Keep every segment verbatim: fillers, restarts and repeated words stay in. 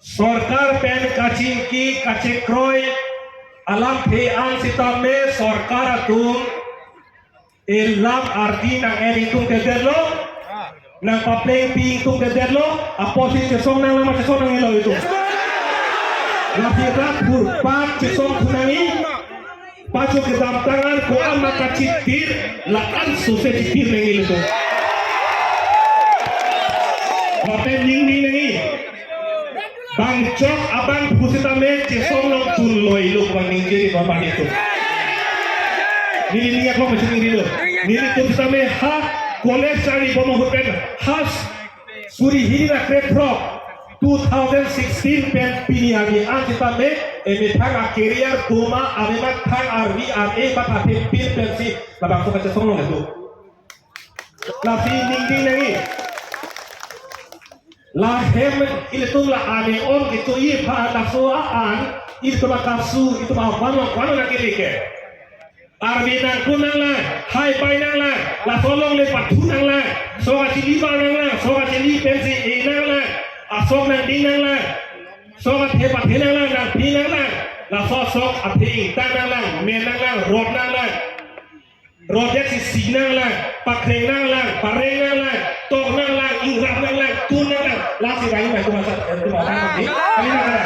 Sorkar pen kachingki kachekroi alamthe an sitame sorkar atum elam ardi nang-en ingtungtedetlo, nangpaplengpi ingtungtedetlo, apotsi chesong nanglo ma chesong nangnelo itum. Lasi rat phurpat chesong thu nangji, pacho kedamtang an ko-an ma kachitir, la-an sose chitir nangji itum. Lapen ningding nangji. Bang chok abang pusitame chesong along dunloilo pu ningje ri bang itum. Neli ning aklong mesi ningrilo. Nelitum sitame ha college charlibom ahut pen ha suri hini ra krephrok two thousand sixteen pen pini arni an sitame emethang a-career doma amethang arvi ar-e ba thaphe pin pensi labangso kachesong along itum. Lasi ningding nangji. Lahem ilitum la ane on kechoji aphan laso an ilitum akasu, ilitum avan long kwan nangkele ke. Arve nangkun nanglang, hai pai nanglang, laso alongle pathu nanglang, sok achili bar nanglang, sok achili pensi e nanglang, asok nangding nanglang, sok athe pathe nanglang, nangpi nanglang, laso sok athe ingtang nanglang, men nanglang, rot nanglang. Rot ya si si nanglang, pakreng nanglang, pareng nanglang, tok nanglang, ingrap nanglang, tun nanglang. Lasi rai mai kuma sa, eh, kuma sa, eh, kali na kara.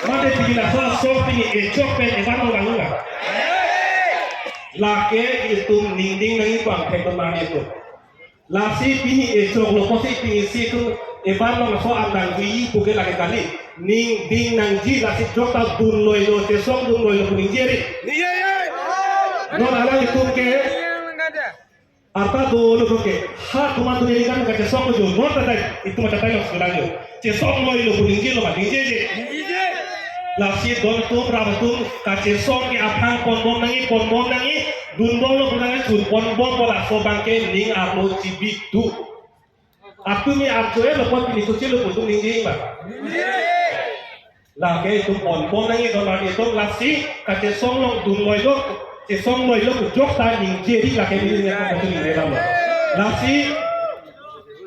Mate pini laso sok pini echok pen evan long nanglang. Lake itum ningding nangji bang thek teman itum. Lasi pini echoklo pusi pini si itum evan long so andang dui puke lake kali. Ningding nangji lasi chok ta dunloilo, chesong dunloilo pu ningje ri. Ningje ri. Non alanglitum ke arta dolo ke. Ha teman tu ningkan kachesong jo. Non ta dai itum ta dai lo sekarang jo. Chesongloilo pu ningjelo ma ningjeje. Lasi don atum ram atum kachesong ke aphrang ponbom nangji, ponbom nangji, dunbomlo pu nangji, chun ponbompo laso abangke ning arlo chibit tu. Atum ni arjoelo pon pini sochelo pu atum ningje ma. Lake itum ponbom nangji don arni itum lasi kachesong along dunloilo, chesongloilo pu chok ta ningje ri lake pini ni atum ningje lam. Lasi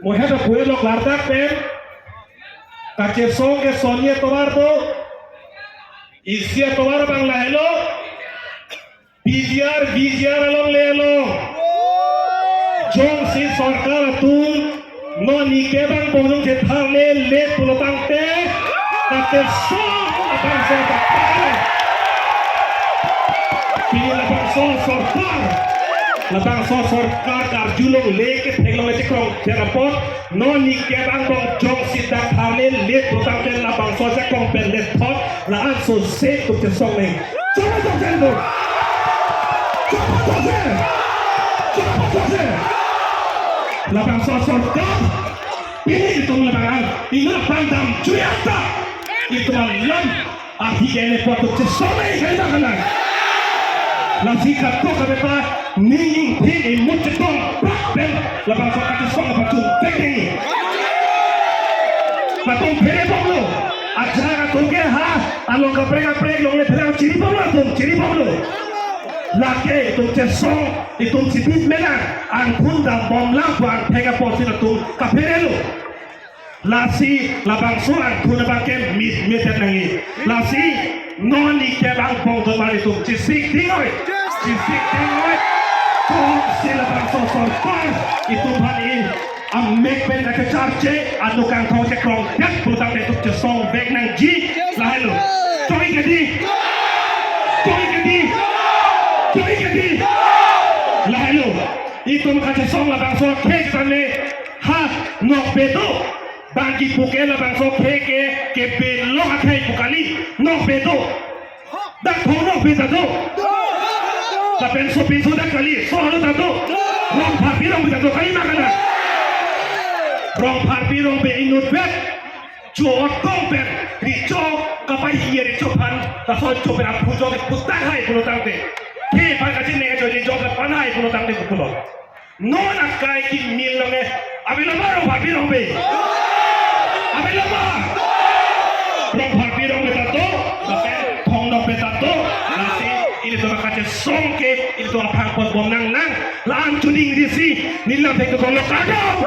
mohe ta puelo klardak pen kachesong ke sonye tovar do, isi atovar abang lahelo, P G R, V G R alongle lo. Jongsi sorkar atum non nike bang bongjong chetharle le pulo tangte, kachesong abang sorkar. Pini labangso sorkar, labangso sorkar karjulongle ketheklongle chekrong pen apot, non nike bang bongjong sita tharle le pulo tangte labangso chekrong pen le thot, la-an sose itum chesong nang. Chokche, chokche, chokche. Chokche, chokche. Labangso sorkar. Pini itum labang an. Inut aphan dam chuyata. Itum alam. Ahi kene apot itum chesong nang kali ma kalang. Lasi katok kabeta ning phin imut chetong prak pen labangso kachesong aphan chun pek nangji. Latum phere bomlo. Ajak atum ke ha along kaprek kaprek longle pherang chiri bomlo atum, chiri bomlo. Lake itum chesong, itum chibit menang, angkhun dambomlang pu angthek apotsi latum kapherelo. Lasi labangso angkhun abangke mit mit nangji. Lasi non nike bang bong don arni itum chisik ding oi. Chisik ding oi. Kongsi labangso sorkar itum aphan i amek pen kachecharche, anu kangthong chekrong dak pulo tangte itum chesong vek nangji. Lahelo. Choi kedi. Choi kedi. Choi kedi. Lahelo. Itum kachesong labangso khek sane ha nokbe do. Bang kipu ke labangso khek ke kebelong akhei pu kali. Nokbe do. Dak thong nokbe ta do. Lapen sopinso dak kali. Sohalo ta do. Rongpharpi rongbe ta do kali ma kalang. Rongpharpi rongbe inutvet. Cho otong pen recho kapai hiye recho aphan, laso cho pen aphu cho ke putar hai pulo tangte. Khei aphan kachini cho recho ke pan hai pulo tangte pulo. Non akai kimil longe. Avelo ma Rongpharpi rongbe? Avelo ma? Rongpharpi rongbe ta do, lapen thong nokbe ta do. Lasi ilitum kachesong ke, ilitum aphrang ponbom nanglang. La-an chuning disi, nilam thek to kolo kadam.